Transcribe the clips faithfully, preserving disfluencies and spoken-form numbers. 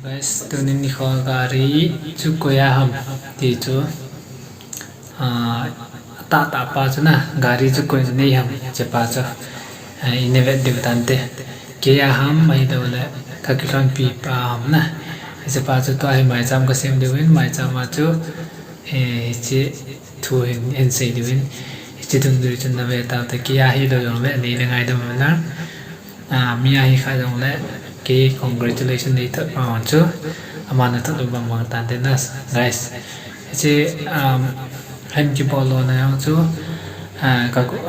Guys, tuni nikho gari chu koi a ham ti chu, ah, tah tah pa chu na, gari chu koi nei ham, hiche pa chu, ah, ina vet diu tante. Kei a ham, ahilou le, ka kilhonpi pa ham na. Hiche pa chu tua hi maicham ka sem diu in, maicham a chu, eh, hiche thu hin, hin sei diu in, hiche dungdung chun na ve tau te, kei a hilou jong le, nei le ngaidam na. Ah, mi a hi kha jong le, kei congratulation nei thot ma chu, ama na thot lou bang bang tante na, guys. Hiche, um, hin kibol lona jong chu, ah, ka ku-,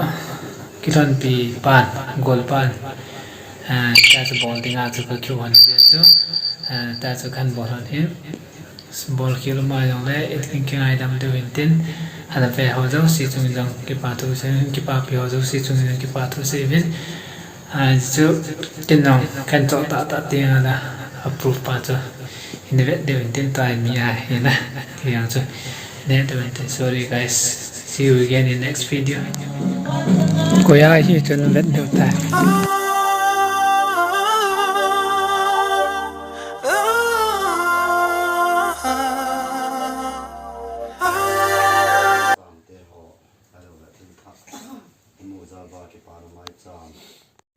kilhonpi pan, gol pan, ah, ta chu bol ding a chu ka kiu hon chu, ah, ta chu kan bol hon hin. Bol khel ma jong le, i thinking ai dam deu hin tin, ana ve ho jouse chung jong kipa thu sei, kipapi ho jouse chung jong kipa thu sei uvin. Ai chu, ken jong, ken chol tah tah ti nga la, approve pa chu, ina vet deu hin tin tua mi a, ina, ti jong chu, ina vet deu hin tin. Sorry guys, see you again in next video. Koi a hi chun vet deu tai.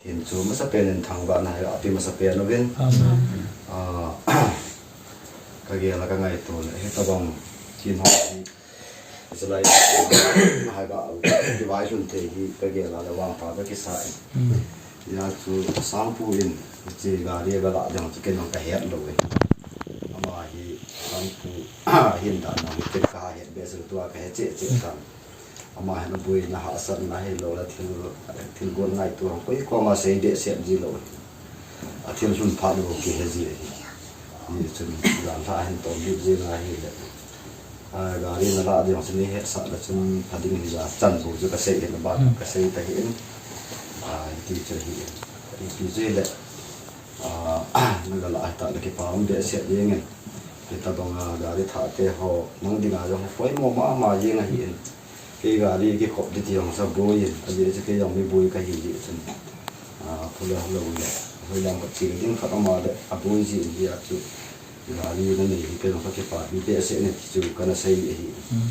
Hin chu masapen in thangvahna hi ape masapen uvin. Amen. Ah, ka gel a ka ngaito le, hitabang kin ho hi, hiche lai, hai ba, kivailhun thei hi ka gel a le vangpha ka kisa in. Mm. Hia chu Sangpu in, hiche gari a ga lah ding chu ken jong ka het lou e. Ama hi Sangpu, hin dan jong hi ken ka het behseh, tua ka he cheh cheh tan. Ama hin aboina hahsatna hilou le thil, thil gon ngaito hung koi koma sei behseh ji lou. A thil lhun phat lou kihe ji ahi. Hichun jan lha hin tom bit ji na hile. Ah, gari na lah ding chun nei hetsah le chun pha ding hija chan bou chu ka sei hin ba, hmm, ka sei ta hin. Ah, hiti chu ahi. Hiti chu hile. Ah, na ga lah hita le kipa um behseh jeng in. Hitabang a gari thah te ho, nang ding a jong poimo mama jeng ahi in. Kei gari kikhop ding ti jong sa boi in, ajeh chu kei jong mi boi kahi jeh chun. Ah, phule lou le, hoilam khat chil ding khat ama le, aboi jin hia chu. Gari na nei hi kei jong ka kipapi behseh e ti chu kana sei ahi. Mm.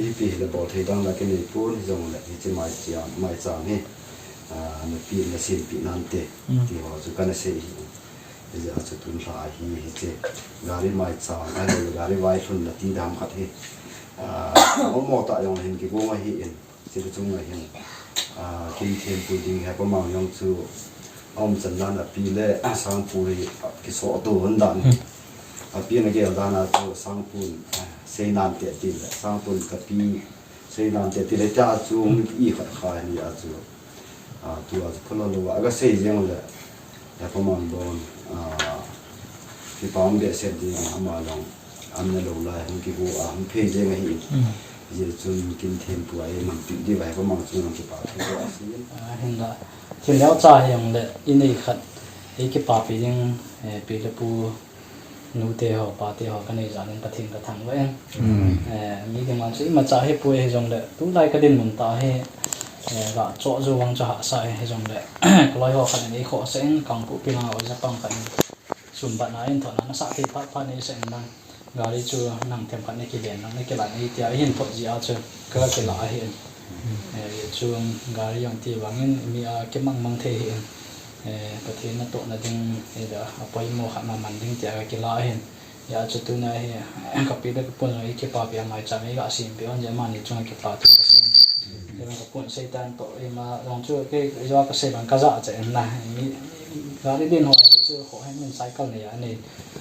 Ipi hile bol thei dang la kinei pon hijongle, hiche maicham, maicham hi, ah, na pi na sem pi nante, mm, ti ho chu kana sei ahi. Hijeh a chu tun lha hi, hiche gari maicham, ahilou le gari vailhun na ti dam khat hi. Ah, momo tah jong hin kigong ahi in, hiche chung a hin. Ah, kin thempui ding hi, pa mang jong chu, aum chan dan api le, ah, Sangpu hi, ah, kisoh to hon dan hi. Hmm. Api na gel dan a chu, Sangpu, ah, sei nante ti le, Sangpu ka pi, sei nante ti le, ta chu, hmm, i khat kha ni a chu. Ah, tua chu phulou lou a, aga sei jeng le, ya pa mang don, ah, kipa um behseh ding ama jong, an na lou lai, hung kigo a, hung phei jeng ahi. Mm. Hijeh chun kin thempui a, ei man pi di vai pa mang chun hung kipa thu a si. Ah, hinla, thil neocha hi jong le, i nei khat, ei kipapi ding, eh, pi le pu, Nu te ho, pa te ho, ka nei jal in Pathen ka thangvah in. Mm. Eh, mi ding vang chu imacha hipoi hijongle, tulai ka dinmun tah hi, eh, ga choh jou vang chu hahsa e hijongle, ka loi ho khat in ei khohsah in, Kangpokpi langa oja pang khat in, sum batna in thotna nasah thei phat phat nei sah in lang, gari chu nang themkhat na kilen lang, na kilah in ei tia, ei hin thot jeh a chu, ka kilah ahi in. Eh, chun gari jong ti vangin, mi a kimang mang thei ahi in. Eh, Pathen natohna ding, eh, da, apoimo khat na man ding tia ka kilah ahin. Hijeh chun tuna hi, ka pi le ka pun jong ei kipapi a maicham ei ga sempeh un jeh a amani chunga kipa thu ka sei. Hijeh a ka pun seitan toh, ima jong chu kei, kei jong ka sei bang ka jachat in na. Mi, gari din ho chu ho hin min cycle nei a nei.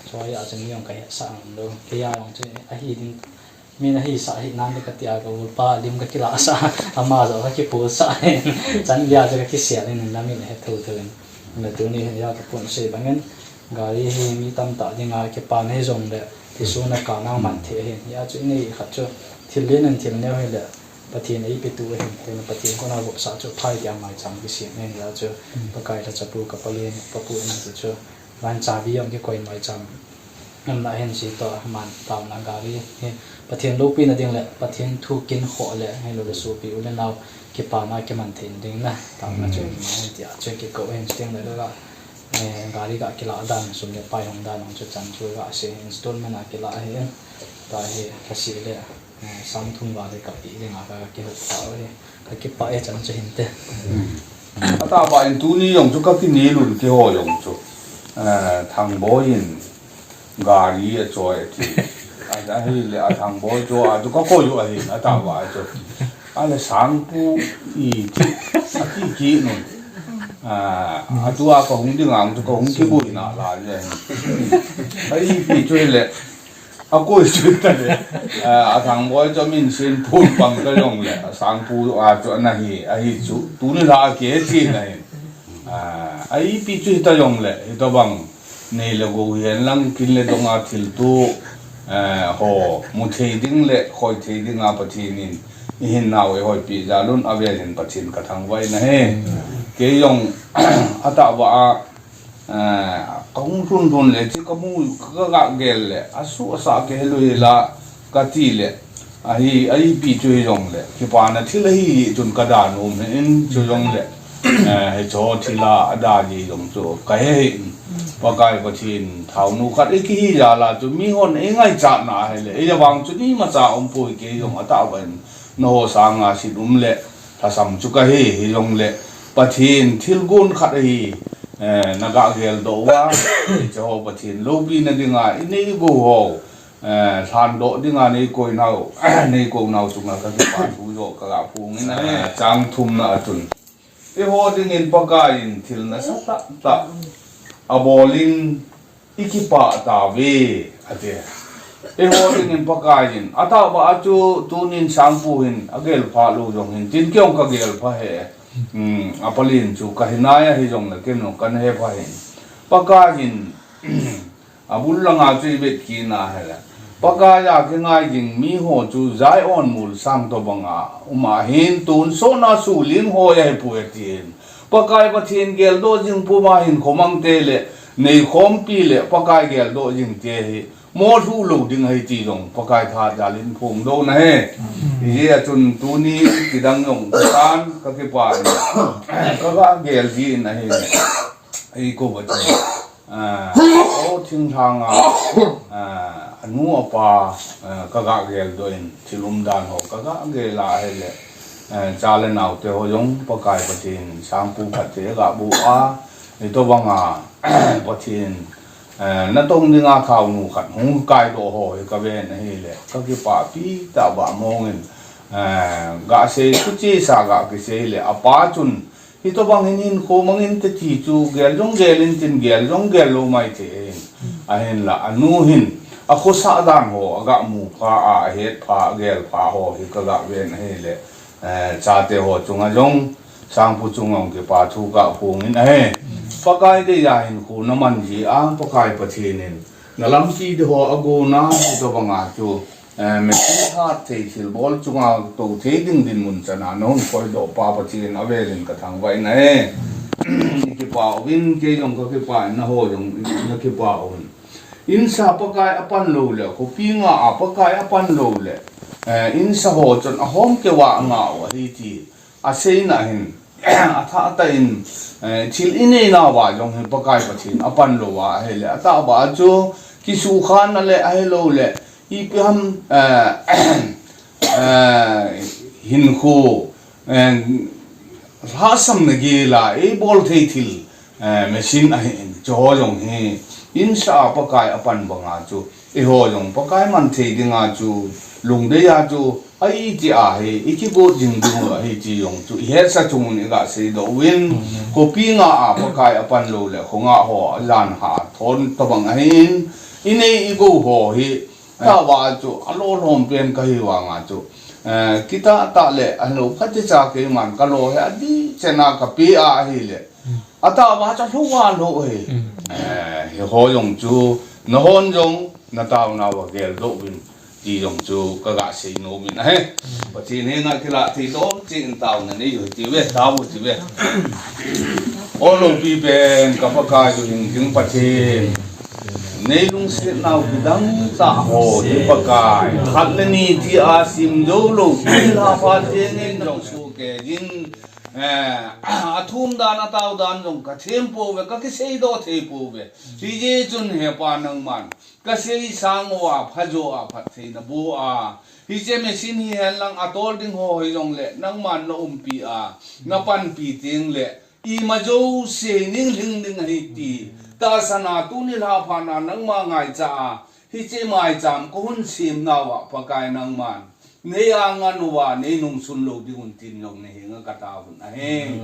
Chua hijeh chun mi jong ka hetsah ngam lou. Kei a jong chu ahi ding. Min ahisah hih nan le katia ka ulpa lim ka kilahsah, ama joh ka kipusah in, chan geiya chu ka kisel in, na min ahe thotho in. Na tuni hin hijeh a ka pun sei bangin, gari hi mi tamtah dinga kipana hijongle, thisun a kana man thei ahin. Hijeh a chu inei khat chu, thil len in thil neo hile, Pathen eipetu ahin, tuna Pathen kona vopsah chu phai tia maicham kisem ahin, hijeh a chu, Pakai lhachapu ka palen, papu in chu chu, van chabi jong kikoi maicham. Umna hin si toh, aman taona gari hi Pathen loupina ding le Pathen thu kinkhoh le, ahilou le sopi u le nao kipana kiman theina ding na taona chu aman hin tia chu kikou hin chuteng le la. Eh, gari ga kila dan, sum le pai hong dan, hong chu chan chu ga se, installment a kila hi, ta hi, ka si le, eh, sang thum ga le ka pi le nga ka ki hok ta hi, ka ki pa e chan chu hin te. Ata ba in tuni jong chu ka ki ni lun ki ho jong chu. Eh, Thangboi in gari a choi a ti. A, a hi le a Thangboi chu a chu ka koi u a hin ata ba chu. A le Sangpu i ti, a ti ki nun. A, a tu a ka hung ding ang chu ka hung ki bui na la le. A i pi chu le. A koi chu ta le. A, a Thangboi chu min sin phun pang ta jong le. A Sangpu a chu na hi, a hi chu. Tuni la a ke ti na hi. A, a i pi chu ta jong le. Hi ta bang. Nei le gou hihen lang kin le dong a thil tu, eh, ho, mu thei ding le, khoi thei ding a Pathen in, i hin nau e hoi pi ja lun a vel in Pathen ka thangvai na he. Kei jong, a ta va a, eh, ka hung lhun lhun le, chi ka mu, ka ga gel le, a su a sa ke he lui la, ka ti le, a hi, a i pi chu hi jong le, ki pa na thil a hi li tun ka da nom he in chu jong le, Eh, hi cho thila a da ji jong chu ka he hi. Pakai Pathen thau nu khat i ki hi ja la chu mi hon i ngai cha na he le. I ja vang chu ni ma cha um poi kei jong a ta va in. Na ho sang a sit um le. Thasam chu ka he hi jong le. Pathen thil gun khat hi. Eh, na ga gel do wa. Hi cho Pathen lo bi na ding a i nei go ho. Eh, thlan do ding a nei koi nau. Nei ko nau chu nga ka ki pa thu jo ka ga phung in a he. Chang thum na a chun. Eiho dingin Pakaiyin thil nasa tahtah abol in i kipah tauve, ati. Eiho dingin Pakaiyin, atahbeh a chu tunin Sangpu hin agel pha lou jong hin, tin kei jong kagel pha e. Hmm, apalin chu kahi nai ahi jongle kei jong kana he pha hin. Pakaiyin, Abul langa chu i vet kit na hile. Pakai a kingai ding mi ho chu Zion mol sang tobanga um ahin, tonsot na sulim hoi ahipoi atin. Pakai Pathen geldoh jing puma hin khomang te le, neikhompi le, Pakai geldoh jing te hi, molhu lou ding ahi ti jong, Pakai tha jalin phongdoh na ahi. Hijeh a chun tuni kidang jong, tan kakipah in, kaga gel ji in ahi. Eikou va chu. Ah, o thinglhang a, ah, anu apa, ah, kaga geldoh in, thil umdan ho kaga gel a hile, ah, cha le nao te ho jong Pakai Pathen, Sangpu khat te aga boh a, hitobanga, Pathen, ah, natong dinga thaonu khat hung kaidoh ho hi kaven ahile, kakipah pi tah bah mong in, ah, gasei, thuchesa ga kisei le, apa chun, Hitobang hin hinkho mangin te ti chu, gel jong gel in tin gel jong gel lou mai thei in. Ahinla, anu hin, akhosah dan ho, aga mu pha a, ahet pha, agel pha ho, hi kaga ven ahile, eh, chate ho chunga jong, Sangpu chunga jong kipa thu kaphong in ahi. Pakai dei a hinkho naman ji a, Pakai Pathen in, nalampi dei ho agona, hitobanga chu, Eh, Messiah thei thilbol chunga tou thei ding dinmun chana nahung koidoh pa Pathen avelin kathangvah in ahi. Ikipah uvin, kei jong kakipah in, naho jong nakipah uvin. Insa Pakai apan lou le, khopi nga a Pakai apan lou le, eh, insa ho chun ahom keu a nga u ahi ti. Aseina hin, athah tah in, eh, thil inei nauva jong hi Pakai Pathen apan lou a ahile, atahbeh a chu kisukhan na le ahilou le, ipi ham, eh, eh, hinkho, eh, lhahsamna gel a, eibol thei thil, eh, machine ahin, chuho jong hi, insa a Pakai apan banga chu, eiho jong Pakai man thei dinga chu, lungdei a chu, ahi ti ahi, ikigot jing diu ahi ti jong chu, ihetsah chungun iga seidoh uvin, khopi nga a Pakai apan lou le, khonga ho, ajan ha, thon tobang ahin, inei igou ho hi, Atahbeh a chu, alolhom pen kahi vanga chu. Eh, kitah tah le, alou khat cha keiman kalo hi, adih chena kape a ahile. Atahbeh a chu alhou alhou hi. Eh, hiho jong chu, nahon jong, nataonauva geldoh uvin, ti jong chu, kaga seinom in ahi. Pathen henga kilah thei lom, chi in taona nei u hite uve, tao u hite uve. O loupi pen, ka Pakai u hing jing Pathen. Nei lungset nau kidang tah ho, hi Pakai. Khat le ni ti a sim jou lou, pi la pha tengin jong sohkei jin. eh, athum dan, atao dan jong kathem pouve, kakiseidoh thei pouve. Hijeh chun he Pa nangman kasei sang uva, phajo a, phattheina boh a, hiche machine hi henlang atol ding ho hijongle nangman naumpi a, napanpi tengle ima jouse ninglhing ding ahi ti tahsan a, tuni lha phat na nangma ngaicha a, hiche maicham kahung sem nauva Pakai nangman nei anga uva nei nungsun lou ding un tin jong nahenga kataovun ahi.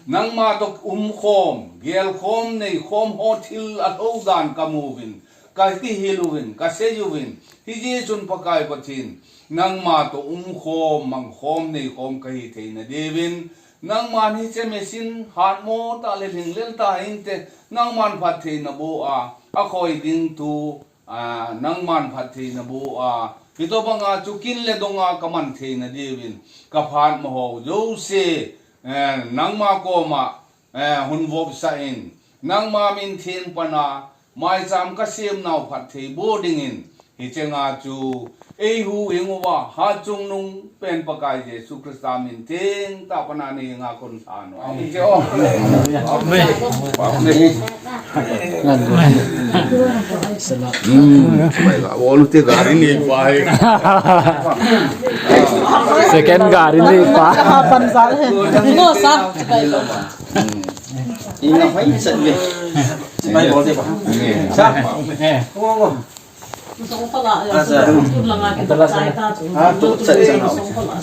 Nangma toh umkhom, gelkhom, neikhom ho thil alhou dan kamu uvin, kakihil uvin, kasei uvin. Hijeh chun Pakai Pathen, nangma toh umkhom, mangkhom, neikhom kahi theina diuvin, nangman hiche machine hatmo tah le lhinglel tah inte, nangman phattheina boh a, akhoi ding thu, a, nangman phattheina boh a, hitobanga chu kin le donga kaman theina diuvin, kaphat mo ho jouse, eh, nangma koma, eh, hunvopsah in, nangma min theng pana maicham kasem nau phatthei boh dingin, hiche nga chu eihuhhing uva, hatchungnung pen Pakai Jesu Christa min theng tah pana nei nga kon than u ahi. Amen. Hmm. Bai ga, bolu te gari nei pa hai. Second gari nei pa. No, sir. Ina pai sa le. Bai bol te pa. Sa. Song pala, ya, song pala, kita, kita, ah, tu, sa, sa, song pala.